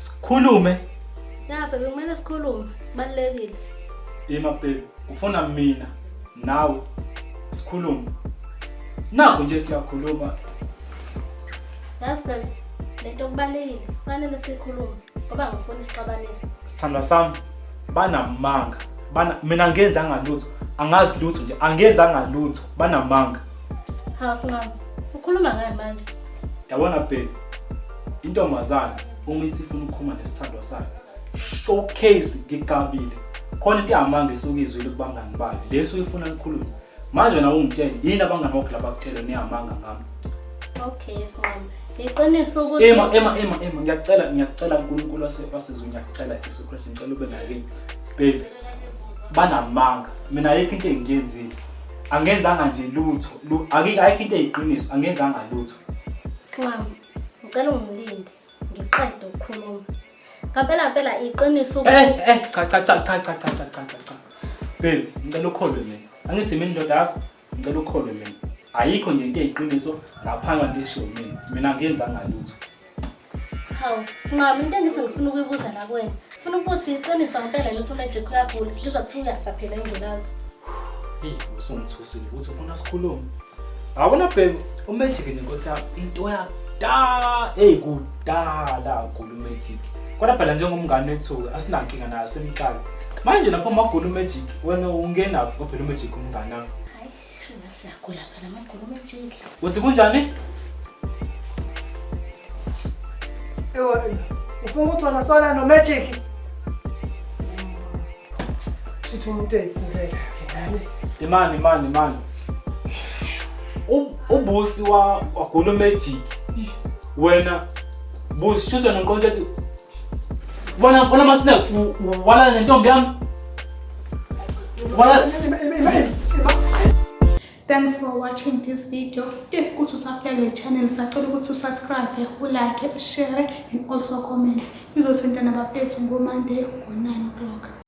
Sikhulume. Ya baby, kumele sikhulume. Kubalulekile. Ima baby, ufuna mina nawe sikhulume. Naku nje siyakhuluma. Yazi baby, lento kubalulekile. Kufanele sikhulume ngoba ngifuna isixabanise. Sithandwa sami, banamanga. Bana mina angenzanga lutho. Angazi lutho nje, angenzanga lutho. Banamanga. Hawu Sinqaba, ukhuluma ngani manje? Yabona baby, intombazane uma ithi ifuna ukukhuluma nesithandwa sayo, showcase ngigabile. Khona into yamanga esuke izwile kubangani bayo. Leso ifuna nikhulume. Manje wena ungitshele yini abangani bakho labakutshele neyamanga ngami? Okay Sinqaba. Iqiniso ukuthi Ema ema ema ema ngiyakucela ngiyakucela uNkulunkulu wasezulwini ngiyakucela Jesu Kristu ngicela ube nakimi. Baby banamanga. Mina ayikho into engiyenzile. Angenzanga nje lutho. Ayikho into eyiqiniso, angenzanga lutho. Sinqaba, ngicela ungilinde ngiqede ukukhuluma. Ngampela mpela iqiniso ukuthi Eh eh cha cha cha cha cha cha cha cha cha cha. Baby, ngicela ukholwe mina. Angithi mina indoda yakho, ngicela ukholwe mina. Ayikho nje into eyiqiniso ngaphandle kwento eshiwo mina. Mina angenzanga lutho. Hawu, Sinqaba, into engithi ngifuna ukuyibuza la kuwena. Ngifuna ukuthi iqiniso ngempela yini ukuthi uMagic uyagula. Ngizwa kuthiwa uyafa phela ingculazi. Eyi, usungithusile ukuthi ufuna sikhulume. Yabona baby, uMagic nenkosi yami into yakudala, eyi kudala agula uMagic. Kodwa phela njengomngane wethu asinankinga naye simxaka. Manje lapho magula uMagic, wena ungenaphi ngoba phela uMagic umngane wami. Hayi, shona siyagula phela magula uMagic. Uthi kunjani? Ewe, ufuna ukuthi wena sola noMagic? Sithi umuntu eyigulela naye. Imani imani imani. Ubusi wa wagula uMagic. Wena Busi shutha nomqondo ethi wena wena masine walala nentombi yami. Walala. Thanks for watching this video. If kuthi usafika kule channel, sacela ukuthi usubscribe, ulike, ushare and also comment. Izothintana bafethu ngoMonday ngo-9 o'clock.